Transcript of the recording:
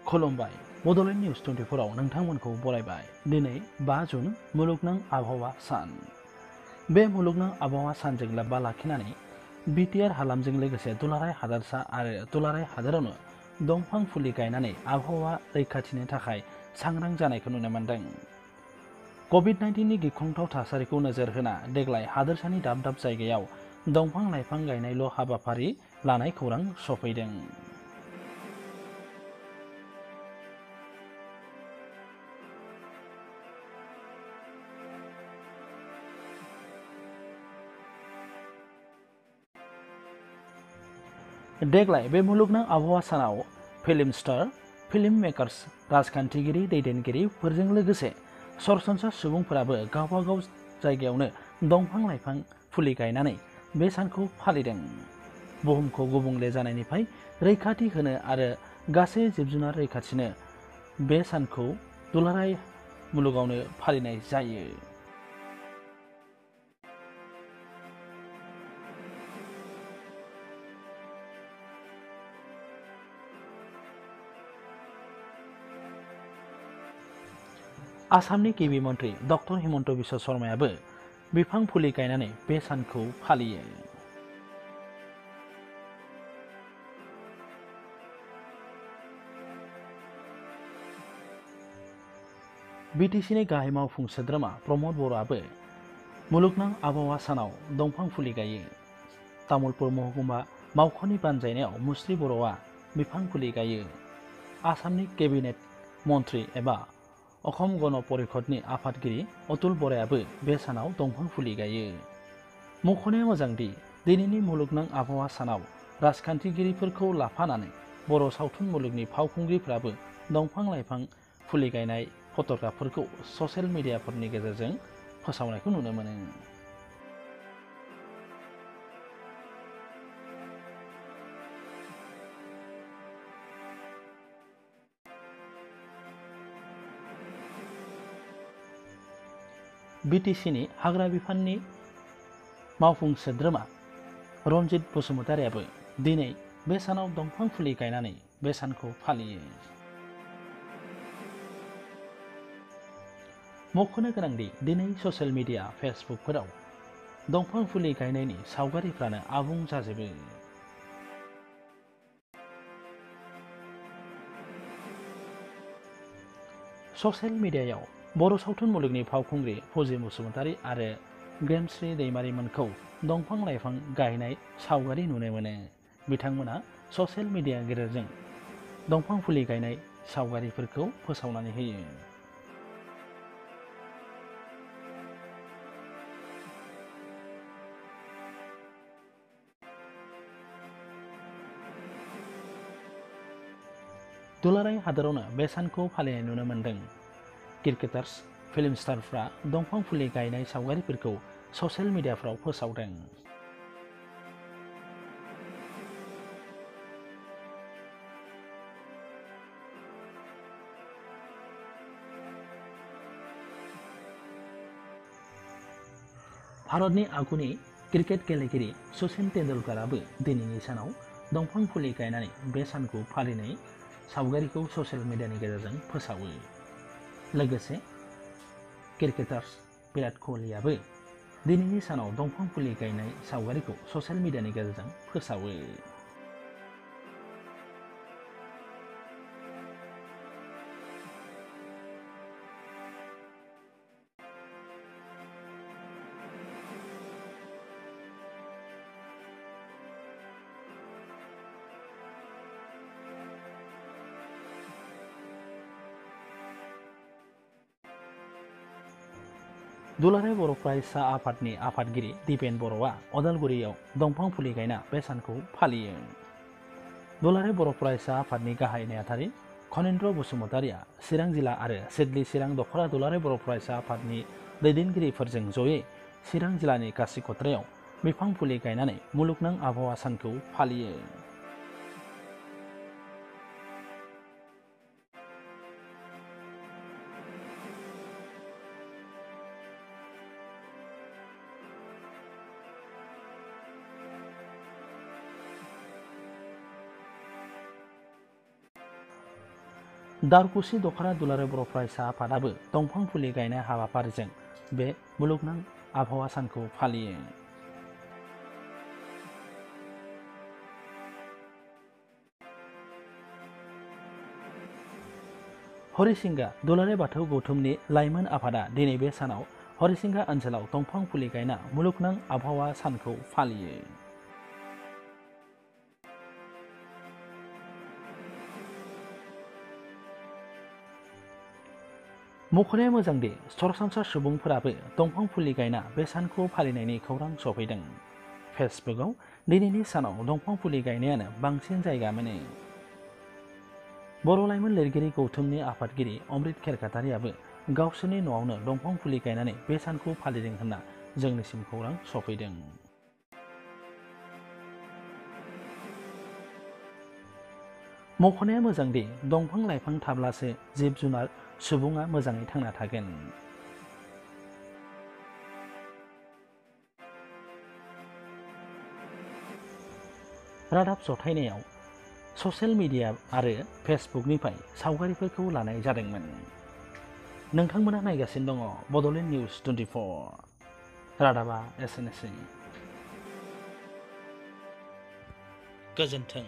खुलुमबाय बड'लेण्ड निउस 24 आव नोंथांमोनखौ बरायबाय। दिनै 5 जुन मुलुगनां आबहावा सान। बे मुलुगनां आबहावा सानजों लोब्बा लाखिनानै बिटिआर हालामजों लोगोसे दुलाराय हादोरसा आरो दुलाराय हादोरावनो दंफां फुलि गायनानै आबहावा रैखाथिनि थाखाय सांग्रां जानायखौ नुनो मोन्दों। कभिड-19 नि गिख्रंथाव थासारिखौ नोजोर होना देग्लाय हादोरसानि दाब दाब जायगायाव दंफां लाइफां गायनायल' हाबाफारि लानाय खौरां सफैदों। देग्लाय बे मुलुगनां आबहावा सानाव फिल्म स्टार, फिल्म मेकार्स, राजखान्थिगिरि दैदेनगिरिफोरजों लोगोसे सरासनस्रा सुबुंफोराबो गावबा गाव जायगायावनो दंफां लाइफां फुलि गायनानै बे सानखौ फालिदों। बुहुमखौ गुबुंले जानायनिफ्राय रैखाथि होनो आरो गासै जिब जुनार रैखाथिनो बे सानखौ दुलाराय मुलुगावनो फालिनाय जायो। आसामनि गिबि मन्त्रि डक्टर हिमन्त बिश्व शर्मायाबो बिफां फुलि गायनानै बे सानखौ फालियो। BTCनि गाहाय मावफुं सोद्रोमा प्रमद बर'आबो मुलुगनां आबहावा सानाव दंफां फुलि गायो। तामुलपुर महकुमा मावख'नि बानजायनायाव मुस्रि बर'आ बिफां फुलि गायो। आसामनि केबिनेट मन्त्रि एबा अखम गण परिषदनि आफादगिरि अतुल बरायाबो बे सानाव दंफां फुलि गायो। मख'नाया मोजांदि दिनैनि मुलुगनां आबहावा सानाव राजखान्थिगिरिफोरखौ लाफानानै बर' सावथुन मुलुगनि फावखुंग्रिफ्राबो दंफां लाइफां फुलि गायनाय फट'ग्राफफोरखौ ससियेल मिडियाफोरनि गेजेरजों फोसावनायखौ नुनो मोनो। BTCनि हाग्रा बिफाननि मावफुं सोद्रोमा रनजित बसुमतारियाबो दिनै बे सानाव दंफां फुलि गायनानै बे सानखौ फालियो। मख'नो गोनांदि दिनै ससियेल मिडिया फेसबुकफोराव दंफां फुलि गायनायनि सावगारिफ्रानो आबुं जाजोबो। ससियेल मिडियायाव बर' सावथुन मुलुगनि फावखुंग्रि फुजि बसुमतारि आरो ग्रेमस्रि दैमारिमोनखौ दंफां लाइफां गायनाय सावगारि नुनो मोनो। बिथांमोना ससियेल मिडियानि गेजेरजों दंफां फुलि गायनाय सावगारिफोरखौ फोसावनानै होयो। दुलाराय हादोरावनो बे सानखौ फालिनाय नुनो मोन्दों। क्रिकेटार्स, फिल्म स्टारफ्रा दंफां फुलि गायनाय सावगारिफोरखौ ससियेल मिडियाफ्राव फोसावदों। भारतनि आगुनि क्रिकेट गेलेगिरि सचिन तेन्दुलकराबो दिनैनि सानाव दंफां फुलि गायनानै बे सानखौ फालिनाय सावगारिखौ ससियेल मिडियानि गेजेरजों फोसावो। लोगोसे क्रिकेटार्स बिराट क'हलीआबो दिनैनि सानाव दंफां फुलि गायनाय सावगारिखौ ससियेल मिडियानि गेजेरजों फोसावो। दुलाराय बर' फरायसा आफादनि आफादगिरि दिपेन बर'आ अदालगुरियाव दंफां फुलि गायना बे सानखौ फालियो। दुलाराय बर' फरायसा आफादनि गाहाय नेहाथारि खनेन्द्र बसुमतारिया चिरां जिल्ला आरो सिडली चिरां दख'रा दुलाराय बर' फरायसा आफादनि दैदेनगिरिफोरजों जयै चिरां जिल्लानि कासिक'त्रायाव बिफां फुलि गायनानै मुलुगनां आबहावा सानखौ फालियो। दारकुसि दख'रा दुलाराय बर' फरायसा आफादाबो दंफां फुलि गायनाय हाबाफारिजों बे मुलुगनां आबहावा सानखौ फालियो। हरिसिंगा दुलाराय बाथौ गौथुमनि लाइमोन आफादा दिनै बे सानाव हरिसिंगा ओनसोलाव दंफां फुलि गायना मुलुगनां आबहावा सानखौ फालियो। मख'नाया मोजांदि सरासनस्रा सुबुंफोराबो दंफां फुलि गायना बे सानखौ फालिनायनि खौरां सफैदों। फेसबुकआव दिनैनि सानाव दंफां फुलि गायनायानो बांसिन जायगा मोनो। बर' लाइमोन लिरगिरि गौथुमनि आफादगिरि अमृत खेरखातारियाबो गावसोरनि न'आवनो दंफां फुलि गायनानै बे सानखौ फालिदों होनना जोंनिसिम खौरां सफैदों। मख'नाया मोजांदि दंफां लाइफां थाब्लासो जिब जुनार सुबुङा मोजाङै थांना थागोन। रादाब जथायनायाव ससियेल मिडिया आरो फेसबुकनिफ्राय सावगारिफोरखौ लानाय जादोंमोन। नोंथांमोना नायगासिनो दङ बड'लेण्ड निउस 24। रादाबा एसेनोसै। गोजोन्थों।